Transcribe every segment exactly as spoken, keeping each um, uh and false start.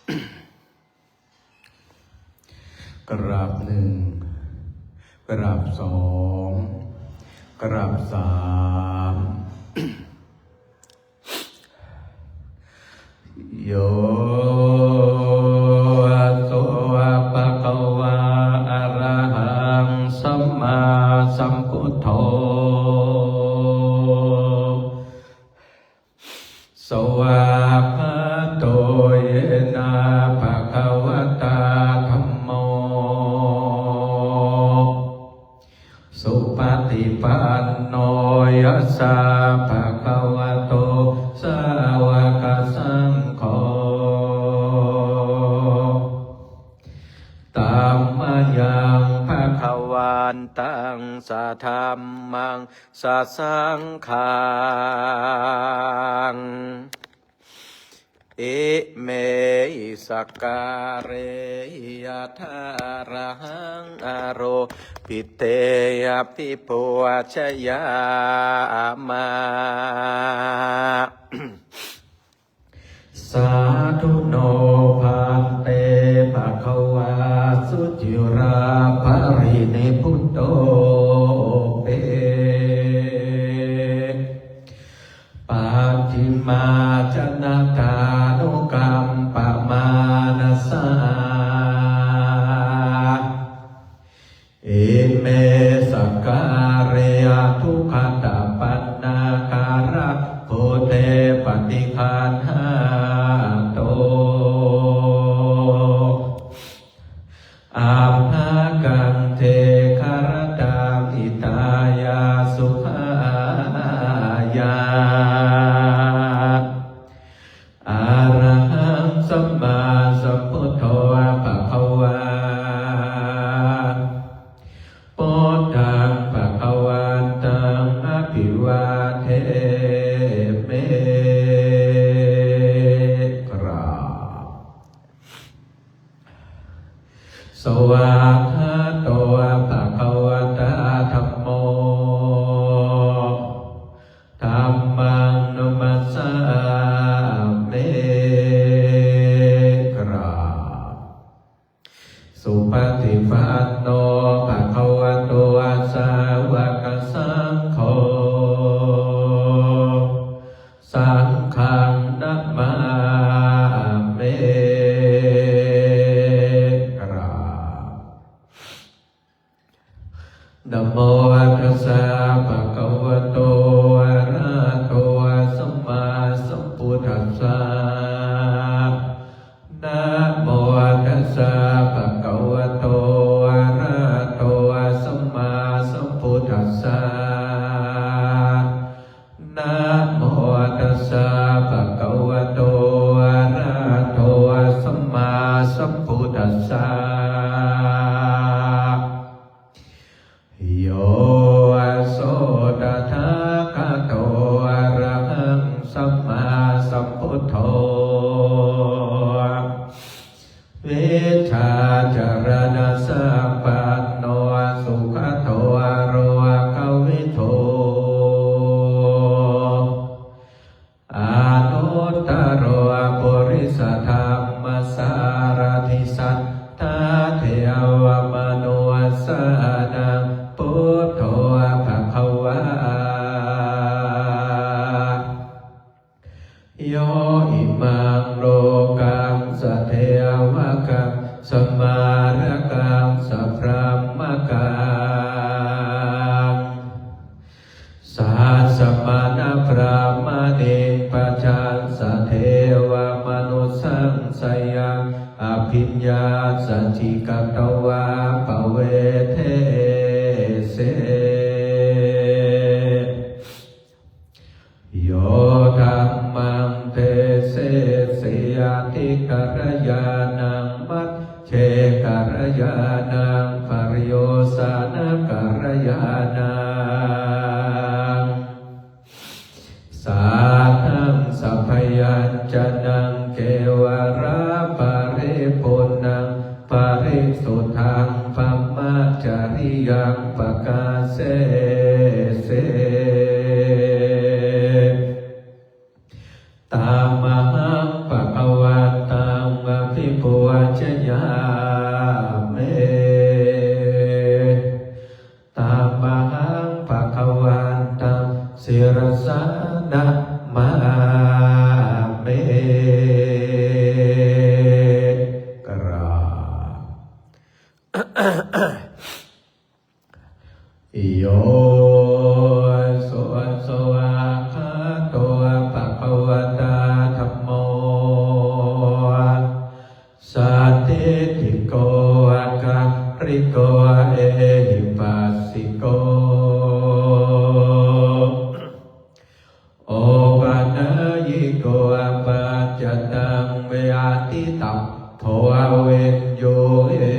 กราบหนึ่ง กราบสอง กราบสาม Yo so bhagavā arahaṃ sammāsambuddho, svākkhāto yena bhagavatā dhammo, supaṭipanno yassa bhagavato sāvakasaṅgho, tammayaṃ bhagavantaṃ sadhammaṃ sasaṅghaṃ, imehi sakkārehi yathārahaṃ āropite abhipūjayāma. Sādhu no bhante bhagavā suciraparinibbutopi, pacchimājanatānukampamānasā, ime sakkāre aduggatapaṇṇākārabhūte paṭiggaṇhātu, amhākaṃ dīgharattaṃ hitāya sukhāya. Arahaṃ sammāsambuddho bhagavā, buddhaṃ bhagavantaṃ abhivādemi. กราบ Svākkhāto bhagavatā dhammo, dhammaṃ namassāmi. กราบ Supaṭipanno bhagavato sāvakasaṅgho, saṅghaṃ namāmi. กราบ Namo tassa bhagavato arahato sammāsambuddhassa. Namo tassa bhagavato arahato sammāsambuddhassa. Namo tassa bhagavato arahato sammāsambuddhassa. Yo so tathāgato arahaṃ sammāsambuddho, vijjācaraṇasampanno sugato lokavidū, anuttaro purisadammasārathi satthā devamanussānaṃ buddho bhagavā. Yo imaṃ lokaṃ sadevakaṃ samārakaṃ sabrahmakaṃ sasamaṇabrāhmaṇiṃ pajaṃ sadevamanussānaṃ abhiññāsaccikatvā pavedesi. Yo dhammaṃ desesi ādikalyāṇaṃ majjhekalyāṇaṃ paryosānakalyāṇaṃ sātthaṃ sabyañjanaṃ kevalaparipuṇṇaṃ parisuddhaṃ brahmacariyaṃ pakāsesi. Tamahaṃ bhagavantaṃ abhi me. Tamahaṃ bhagavantaṃ sirasā namāmi. กราบ Yo so svākkhāto bhagavatā dhammo sandiṭṭhiko akāliko ehipassiko opanayiko paccattaṃ veditabbo viññūhi.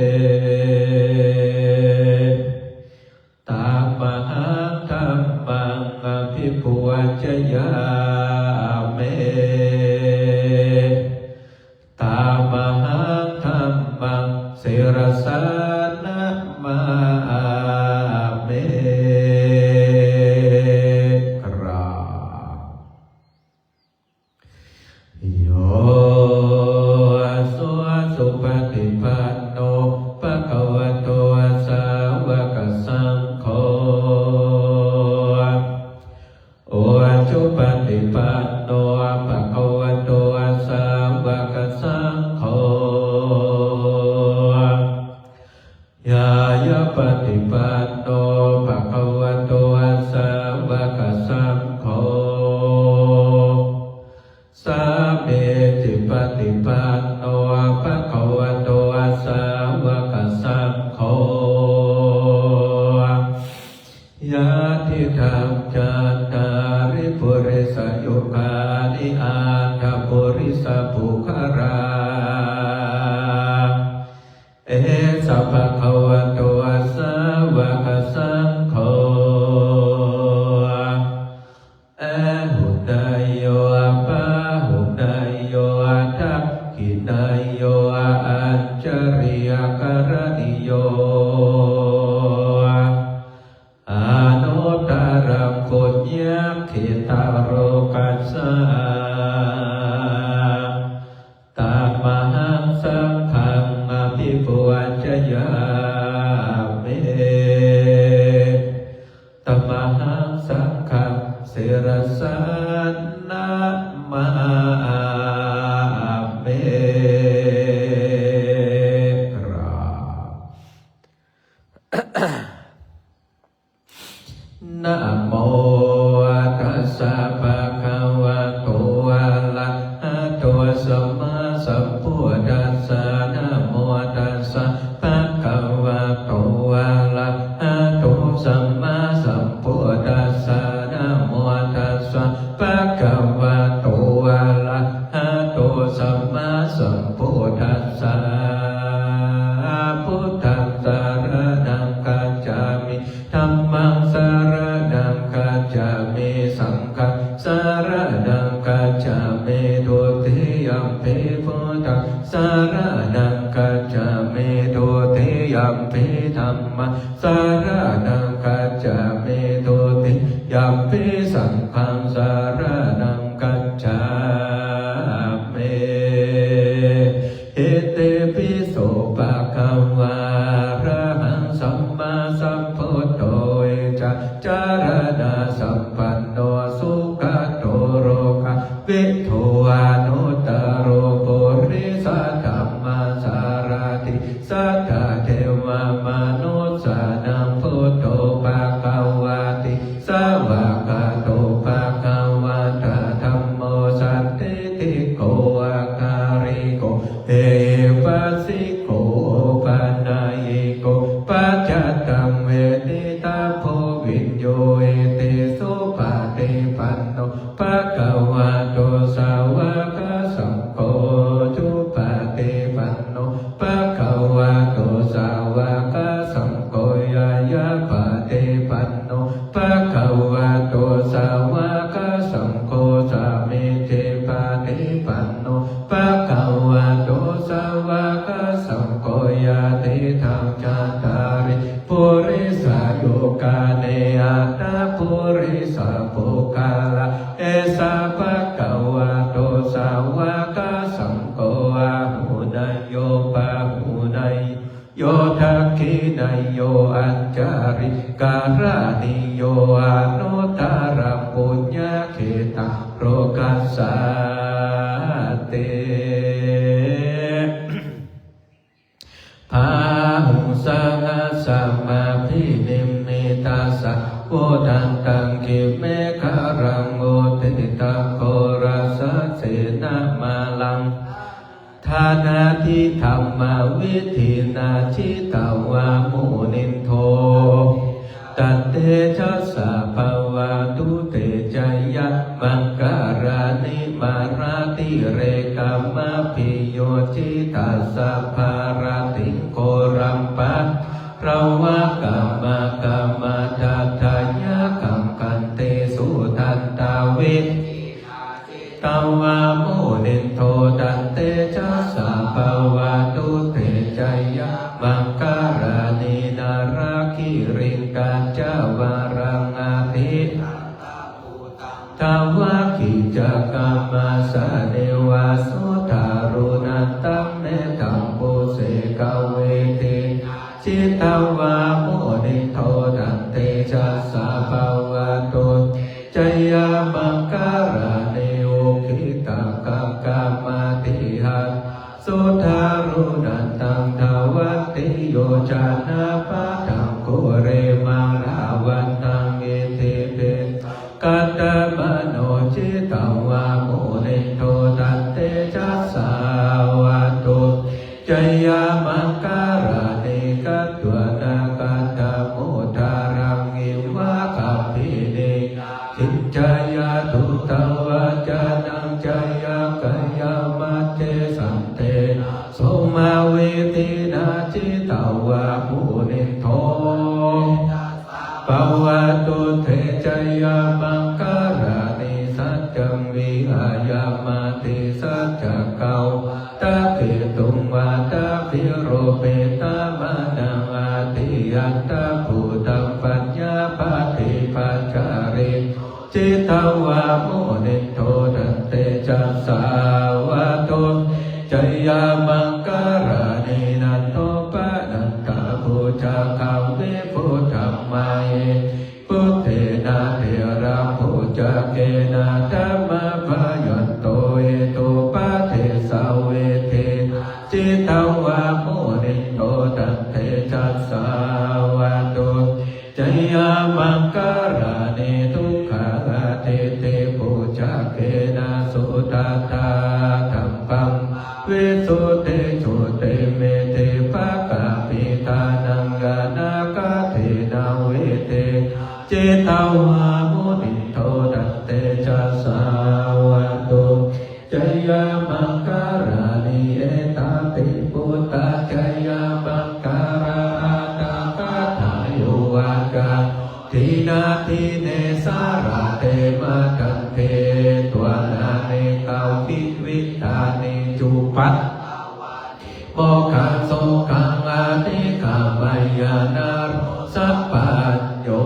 Tamahaṃ dhammaṃ abhipūjayāmi. Tamahaṃ dhammaṃ sirasā namāmi. กราบ Yo so supaṭipanno bhagavato sāvakasaṅgho, ujupaṭipanno bhagavato sāvakasaṅgho, ñāyapaṭipanno bhagavato sāvakasaṅgho, sāmīcipaṭipanno bhagavato sāvakasaṅgho, yadidaṃ cattāri purisayugāni aṭṭha purisapuggalā, esa bhagavato sāvakasaṅgho, āhuneyyo pāhuneyyo dakkhiṇeyyo añjalikaraṇīyo, anuttaraṃ puññakkhettaṃ lokassāti. Tamahaṃ saṅghaṃ abhipūjayāmi. Tamahaṃ saṅghaṃ sirasā namāmi. กราบ Namo tassa bhagavato arahato sammāsambuddhassa. Namo tassa bhagavato arahato sammāsambuddhassa. Namo tassa bhagavato arahato sammāsambuddhassa. Buddhaṃ saraṇaṃ gacchāmi. Dhammaṃ saraṇaṃ gacchāmi. Saṅghaṃ saraṇaṃ gacchāmi. Dutiyampi buddhaṃ saraṇaṃ gacchāmi. Dutiyampi dhammaṃ saraṇaṃ gacchāmi. Dutiyampi saṅghaṃ saraṇaṃ gacchāmi. Itipi so bhagavā arahaṃ sammāsambuddho vijjācaraṇasampanno sugato lokavidū anuttaro purisadammasārathi satthā devamanussānaṃ buddho bhagavāti. Svākkhāto bhagavatā dhammo sandiṭṭhiko akāliko ehipassiko opanayiko paccattaṃ veditabbo viññūhīti. Supaṭipanno bhagavato sāvakasaṅgho, ujupaṭipanno bhagavato sāvakasaṅgho, ñāyapaṭipanno bhagavato sāvakasaṅgho, sāmīcipaṭipanno bhagavato sāvakasaṅgho, yadidaṃ cattāri purisayugāni aṭṭha purisapuggalā, esa bhagavato sāvakasaṅgho, āhuneyyo pāhu vijayo añjalikaraṇīyo anuttaraṃ puññakkhettaṃ lokassāti. Bāhuṃ sahassamabhinimmitasāvudhantaṃ girimekhalaṃ uditaghorasasenamāraṃ dānādidhammavidhinā jitavā munindo tantejasā bhavatu te jayamaṅgalāni. Mārātirekamabhiyujjhitasabbarattiṃ ghorampanāḷavakamakkhamathaddhayakkhaṃ khantīsudantavidhinā jitavā munindo tantejasā bhavatu te jayamaṅgalāni. Nāḷāgiriṃ gajavaraṃ atimattabhūtaṃ dāvaggicakkamasanīva sudāruṇantaṃ mettambusekavidhinā jitavā munindo tantejasā bhavatu jayamaṅgalāni. Ukkhittakhaggamatihatthasudāruṇantaṃ dhāvantiyojanapathaṅgulimālavantaṃ iddhībhisaṅkhatamano jitavā munindo tantejasā bhavatu jayamaṅgalāni. Katvāna kaṭṭhamudaraṃ iva gabbhinīyā ciñcāya duṭṭhavacanaṃ janakāyamajjhe santena somavidhinā jitavā munindo bhavatu te jayamaṅgalāni. Saccaṃ vihāya matisaccakavādaketuṃ vādābhiropitamanaṃ atiandhabhūtaṃ paññāpadīpajalito jitavā munindo tantejasā bhavatu jayamaṅgalāni. Nandopanandabhujagaṃ vibudhaṃ mahiddhiṃ puttena therabhujagena damāpayanto iddhūpadesavidhinā jitavā munindo tantejasā bhavatu jayamaṅgalāni. Duggāhadiṭṭhibhujagena sudaṭṭhahatthaṃ brahmaṃ visuddhijutimiddhibakābhidhānaṃ ñāṇāgadena vidhinā jitavā munindo tantejasā bhavatu jayamaṅgalāni. Etāpi buddhajayamaṅgalaaṭṭhagāthā yo vācano dinadine sarate matandī hitvānanekavividhāni cupaddavāni mokkhaṃ sukhaṃ adhigameyya naro sapañño.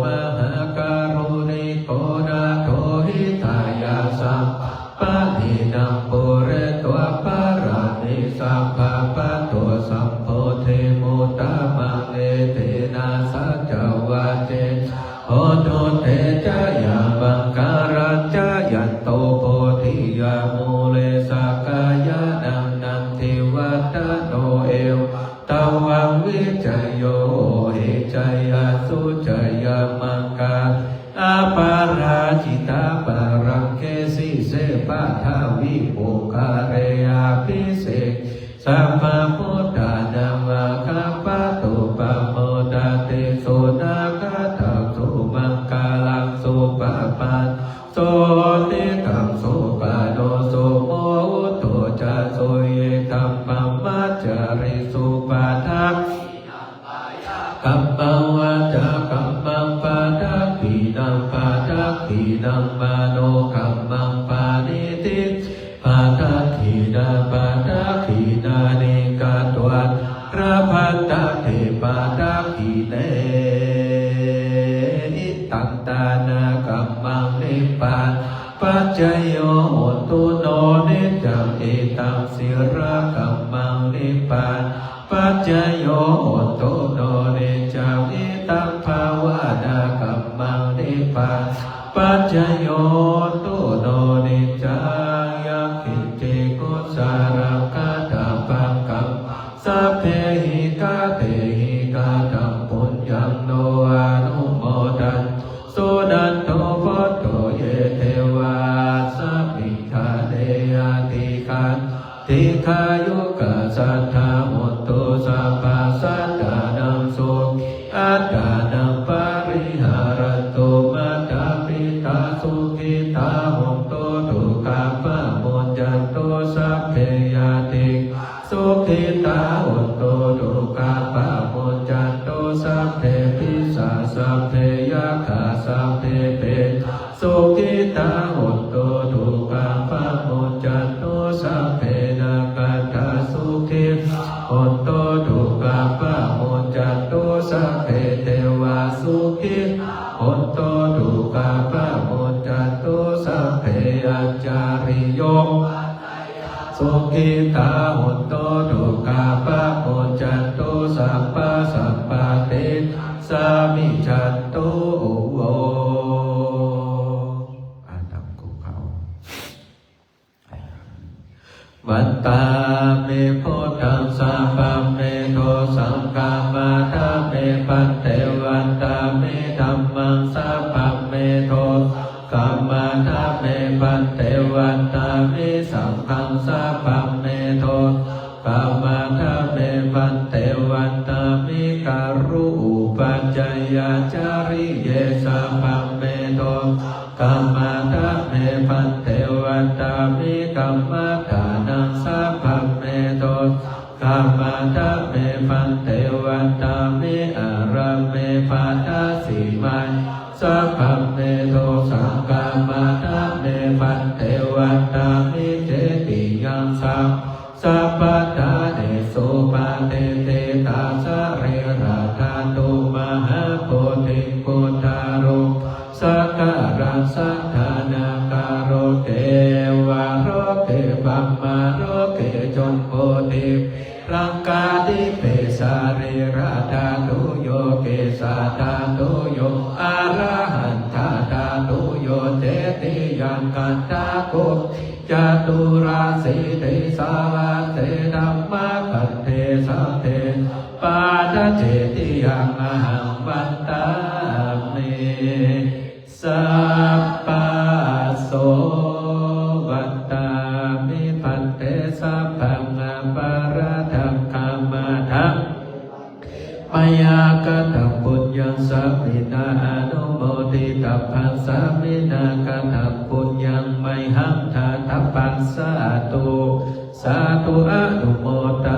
Mahākāruṇiko nātho hitāya sabbapāṇinaṃ pūretvā pāramī sabbā patto sambodhimuttamaṃ etena saccavajjena hotu te jayamaṅgalaṃ. Jayanto bodhiyā mūle sakyānaṃ nandivaḍḍhano evaṃ tvaṃ vijayo hohi jayassu jayamaṅgale aparājitapallaṅke sīse paṭhavipokkhare abhiseke sabbabuddhānaṃ aggappatto pamodati. Sunakkhattaṃ sumaṅgalaṃ supabhātaṃ suhuṭṭhitaṃ sukhaṇo sumuhutto ca suyiṭṭhaṃ brahmacārisu padakkhiṇaṃ kāyakammaṃ vācākammaṃ padakkhiṇaṃ padakkhiṇaṃ manokammaṃ paṇidhī te padakkhiṇā padakkhiṇāni katvāna labhantatthe padakkhiṇe. Hitaṃ dānakammaṃ nibbānapaccayo hotu no niccaṃ. Hitaṃ sīlakammaṃ nibbāna paccayo hotu no niccaṃ, itaṃ bhāvanākammaṃ nibbānapaccayo hotu no niccaṃ. Yaṃ kiñci kusalaṃ katabbaṃ kammaṃ sabbehi katehi kataṃ puññaṃ no anumodantu, suṇantu bhonto ye devā asmiṃ ṭhāne adhigacchantu, dīghāyukā sadā hontu, sabbasattānaṃ sukhī attānaṃ pariharantu. Mātā pitā sukhitā hontu, dukkhā pamuñcantu, sabbe ñātikā sukhitā hontu, dukkhā pamuñcantu, sabbe pisā sabbe yakkhā sabbe petā sukhitā hontu, dukkhā pamuñcantu, sabbe nakkhattā sukhitā hontu, dukkhā pamuñcantu, sabbe devā sukhitā hontu, dukkhā pamuñcantu, sabbe ācariyupajjhāyā sukhitā hontu, dukkhā pamuñcantu, sabbasampattīnaṃ samijjhantu. อ่า นั่งคุกเข่า Vandāmi buddhaṃ sabbaṃ me dosaṃ khamatha me bhante, vandāmi dhammaṃ sabbaṃ me dosaṃ khamatha me bhante, vandāmi saṅghaṃ sabbaṃ me dosaṃ khamatha me bhante, vandāmi guruupajjhāyācariye sabbaṃ me dosaṃ khamatha me bhante, vandāmi kammaṭṭhānaṃ sabbaṃ me dosaṃ khamatha me bhante, vandāmi ārāme bādasīmāyaṃ sabbaṃ me dosaṃ khamatha me bhante, vandāmi cetiyaṃ sabbaṃ sabbaṭṭhānesu patiṭṭhitā sarīradhātu mahābodhiṃ buddharūpaṃ sakkāraṃ satthā nāgaloke devaloke brahmaloke jambudīpe laṅkādīpe sarīradhātuyo kesādhātuyo arahanthādhātuyo cetiyaṃ gandhaguṇe caturāsītisahasсе dhammakkhandhe sabbe sabbāta cetiyaṃ ahaṃ vandāmi sabbaso. Vandāmi bhante sabbaṃ aparādhaṃ khamatha mayā kataṃ puññaṃ sāminā anumoditabbaṃ, sāminā kataṃ puññaṃ mayhaṃ dātabbaṃ, sādhu sādhu anumodāmi.